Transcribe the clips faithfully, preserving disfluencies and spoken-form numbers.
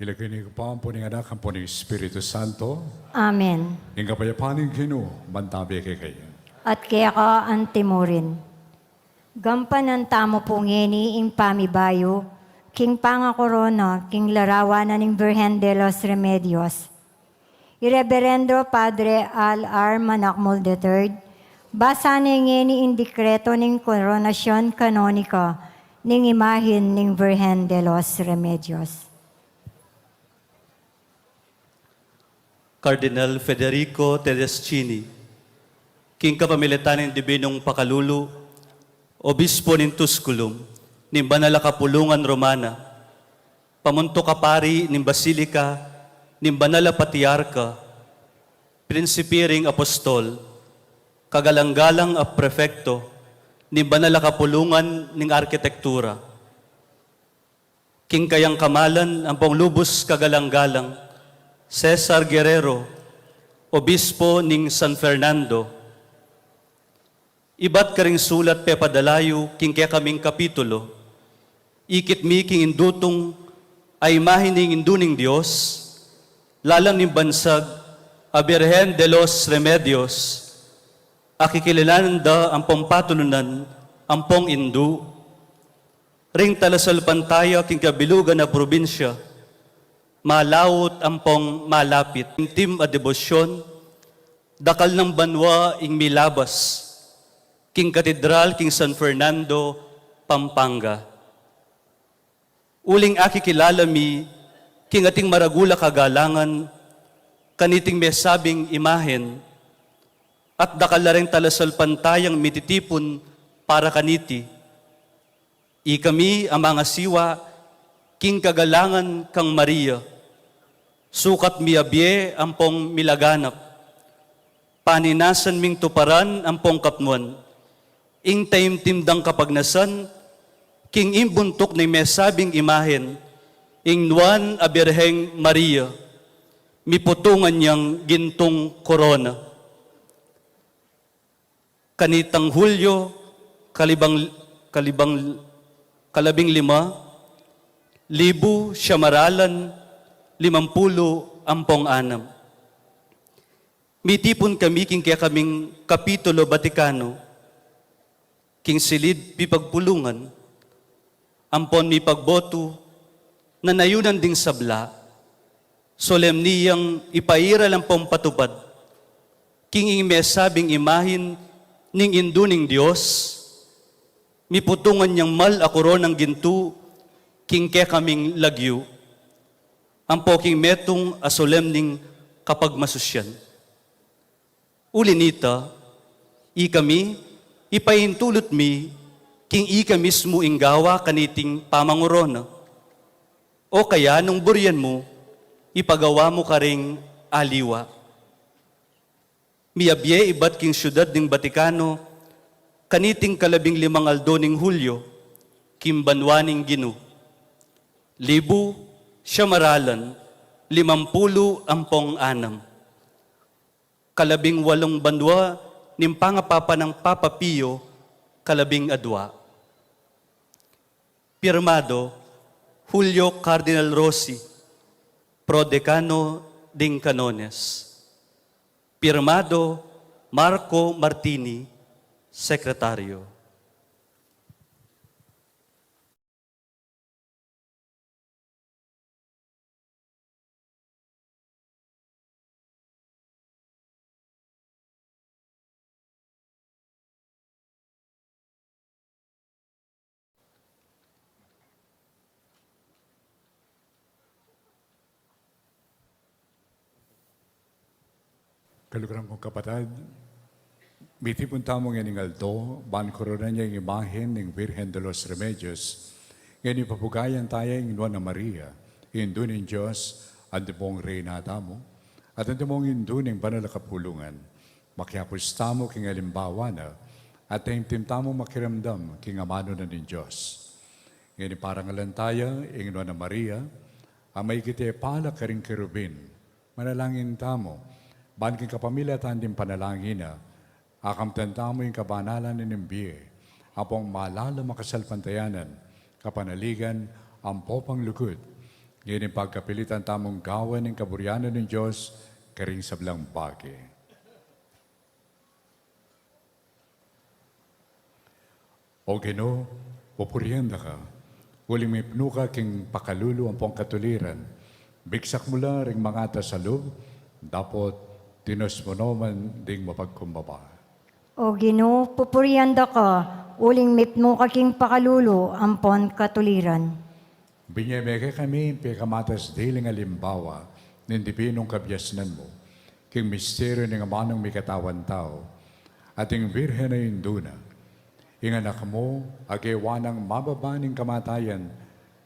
King lagyu ning Ibpa, ampo ning Anak, ampo ning Espiritu Santo. Amen. Ing kapayapan ning Ginu mantabi kekayu. At keka antimurin. Gampanan tamu pu ngeni ing pamibayu king pangakorona king larawan na ning Virgen de los Remedios. I Reberendo Padre Al R. Manakmul the third, basa ne ngeni ing dekreto ning koronasyun kanonika ning imahen ning Virgen de los Remedios. Cardinal Federico Tedeschini, king kapamilatan ning Dibinung Pakalulu, Obispo ning Tusculum, ning Banal a Kapulungan Romana, pamuntuk a pari ning Basilika ning Banal a Patriarka, Prinsipe ring Apostol, kagalang-galang a prefekto ning Banal a Kapulungan ning Arkitektura. King kayang kamalan ampong lubus kagalang-galang, Cesar Guerrero, Obispo ning San Fernando. Ibat karing sulat pepadala yu king kekaming kapitulo, ikit mi king indutung a imahe ning Indu ning Dios, lalam ning bansag a Birhen de los Remedios, a kikilalanan da ampong patulunan ampong indu. Ring talasalpantaya king kabilugan a probinsya, malaut ampong malapit, ing tim a debosyon, dakal nang banua ing milabas king katedral king San Fernando, Pampanga. Uling akikilala mi king ating maragul a kagalangan kaniting mesabing imahen, at dakal la ring talasalpantayang mititipun para kaniti. Ikami a mangasiwa king kagalangan kang Maria, sukat mi a bie ampong milaganap, paninasan ming tuparan ampong kapnuan ing taimtim dang kapagnasan king imbuntuk ning mesabing imahen, ing Nuan a Birheng Maria, miputungan yang gintung korona. Kanitang Hulyo, kalibang, kalibang, kalabing lima, libu siyam aralan limampulu ampong anam. Mitipun kami king kekaming Kapitulo Batikano, king silid pipagpulungan, ampon mipagbotu, na nayunan ding sabla, solemni yang ipairal ampong patupad king ing mesabing imahen ning Indu ning Dios, miputungan yang mal a koronang gintu king kekaming lagyu, ampo king metung a solemning kapagmasusyan. Uli nita, ikami, ipaintulut mi king ika mismu ing gawa kaniting pamangorona. O kaya nung burian mu, ipagawa mu karing aliwa. Miabie ibat king syudad ning Batikano kaniting kalabing limang aldo ning Hulyo, king banua ning Ginu, libu siyam aralan limampulu ampong anam. Kalabing walung banua ning pangapapa nang Papa Pio kalabing adua. Pirmado, Julio Cardinal Rossi, Pro Decano ding Canones. Pirmado, Marco Martini, Sekretaryo. Kaluguran kung kapatad, mitipun tamu ngening aldo ban koronan ya ing imahen ning Virgen de los Remedios. Ngeni papugayan taya ing Nuan a Maria, Indu ning Dios, antimo ing Reyna tamu, at antimo ing Indu ning Banal a Kapulungan. Makiapus tamu king alimbawa na, at taimtim tamung makiramdam king amanu na ning Dios. Ngeni parangalan taya ing Nuan a Maria, a maigit ya pala karing kerubin. Manalangin tamu, ban king kapamilatan ding panalangin na, akamtan tamu ing kabanalan na ning bie, ampong malalam a kasalpantayanan, kapanaligan, ampo panglugud, Ngeni pagkapilitan tamung gawan ing kaburian ning Dios karing sablang bage. O Ginu, pupurian da ka, uling mipnu ka king pakalulu ampong katuliran, bigsak mu la ring mangatas a lub, dapot tinus mu no man ding mapagkumbaba. O Ginu, pupurian da ka, uling mipnu ka king pakalulu ampon katuliran. Binie me kekami ing pekamatas diling alimbawa ning dibinung kabiasnan mu, king misteryu ning amanung mikatawan tau, at ing Birhen a indu na. Ing anak mu, a gewa nang mababa ning kamatayan,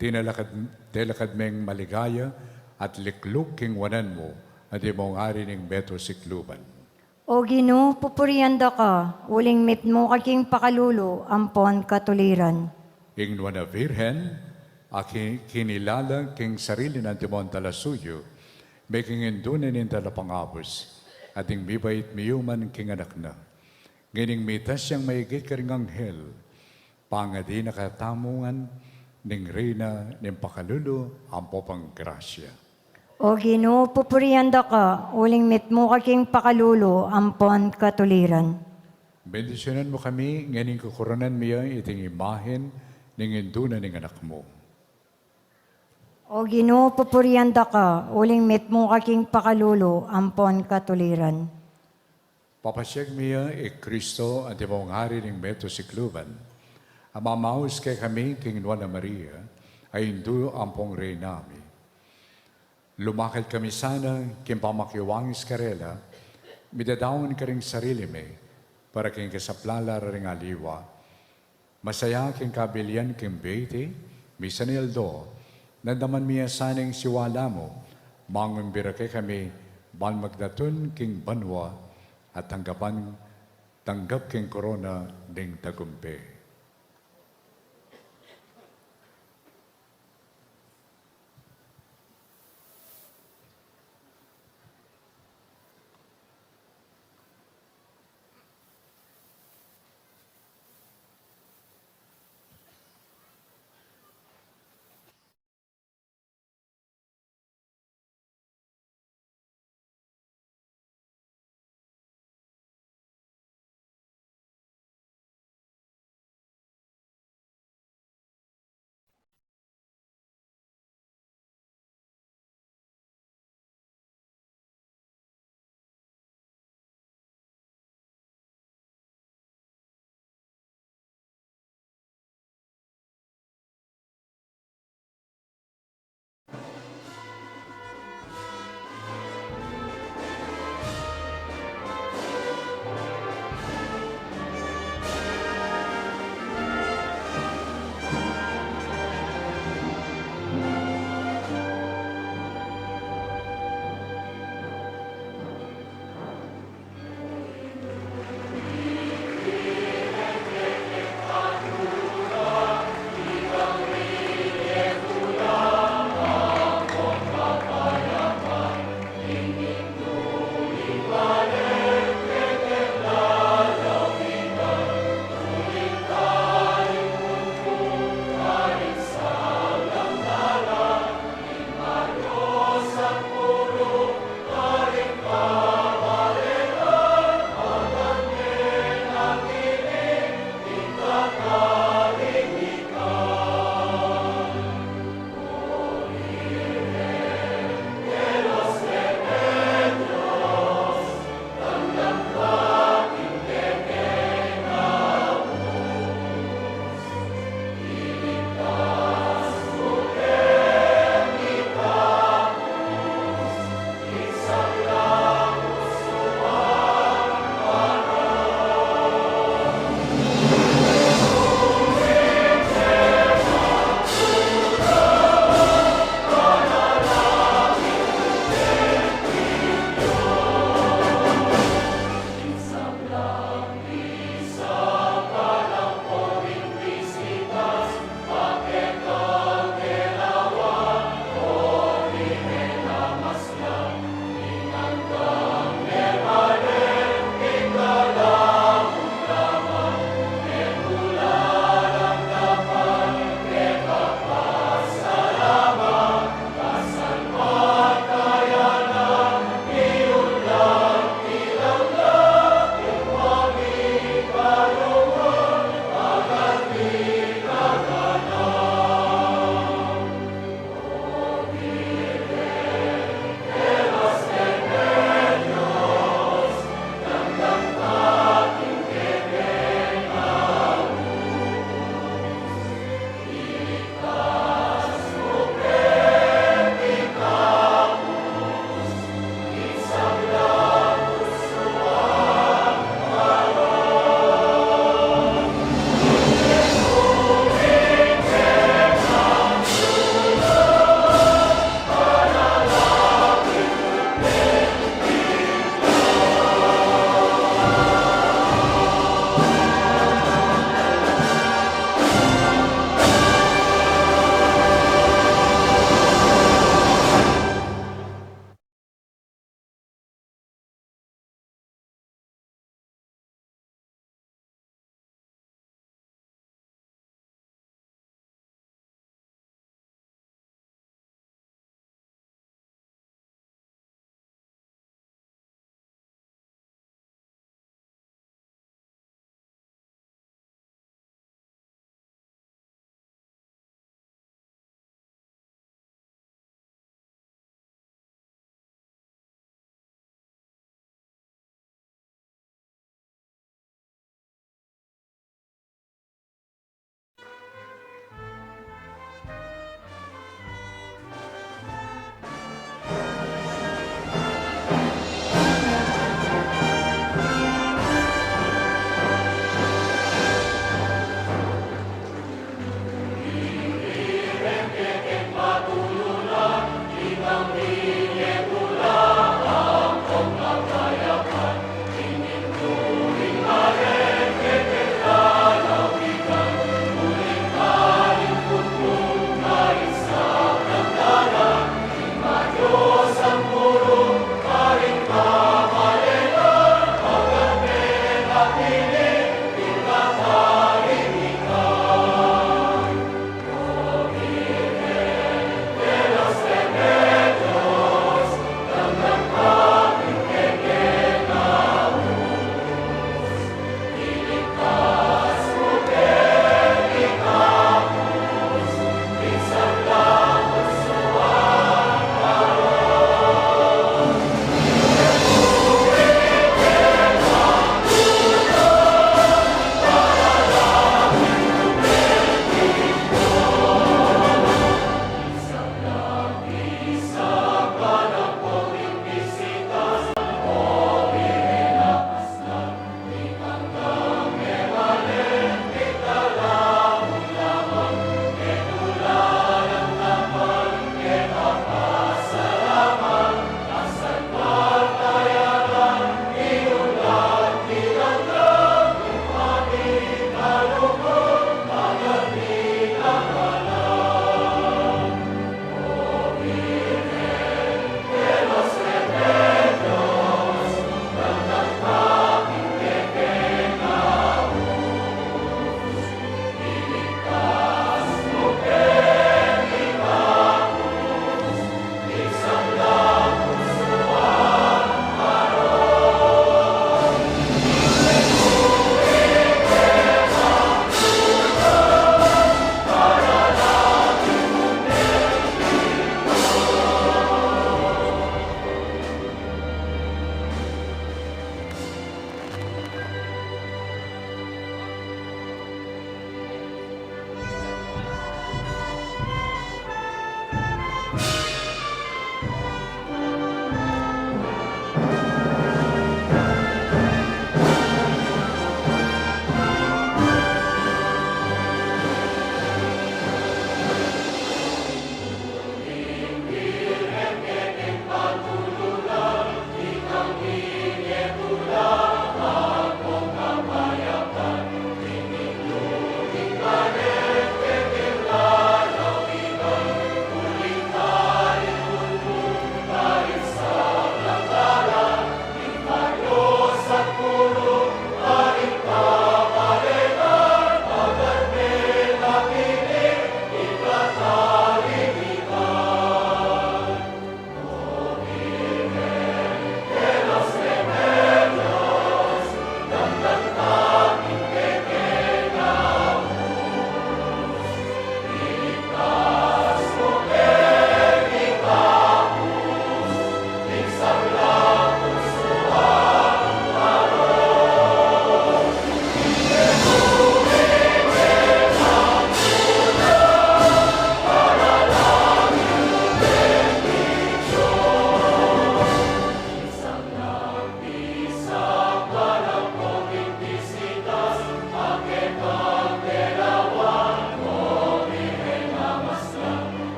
tinalakad, telakad meng maligaya at likluk king wanan mu, antimong ari ning meto sikluban. O Ginu, pupurian da ka, uling mitmu ka king pakalulu ampon katuliran. Ing nuan a Birhen, a ki-, kinilala king sarili na antimong talasuyu, meging indu na ning talapangabus, at ing mibait miyuman king anak na. Ngening mitas yang maigit karing anghel, pangadi na katamu ngan ning Reyna ning pakalulu ampo pang grasya. O Ginu, pupurian da ka, uling mitmu ka king pakalulu ampon katuliran. Bendisyunan mu kami, ngening kukurunan mi ya iting imahen ning indu na ning anak mu. O Ginu, pupurian da ka, uling mitmu ka king pakalulu ampon katuliran. Papasyag mi ya i Kristo, antimong ari ning meto sikluban, a mamaus kekami king nuan a Maria, a indu ampong Reyna mi. Lumakad kami sana king pamakiwangis karela, midadaun karing sarili mi, para king kasaplalan da ring aliwa. Masaya king kabilian king bie ti, misan aldo, nandaman mi ya sana ing siwala mu, mangumbira kekami, ban magdatun king banua, at tanggapan, tanggap king korona ning tagumpe.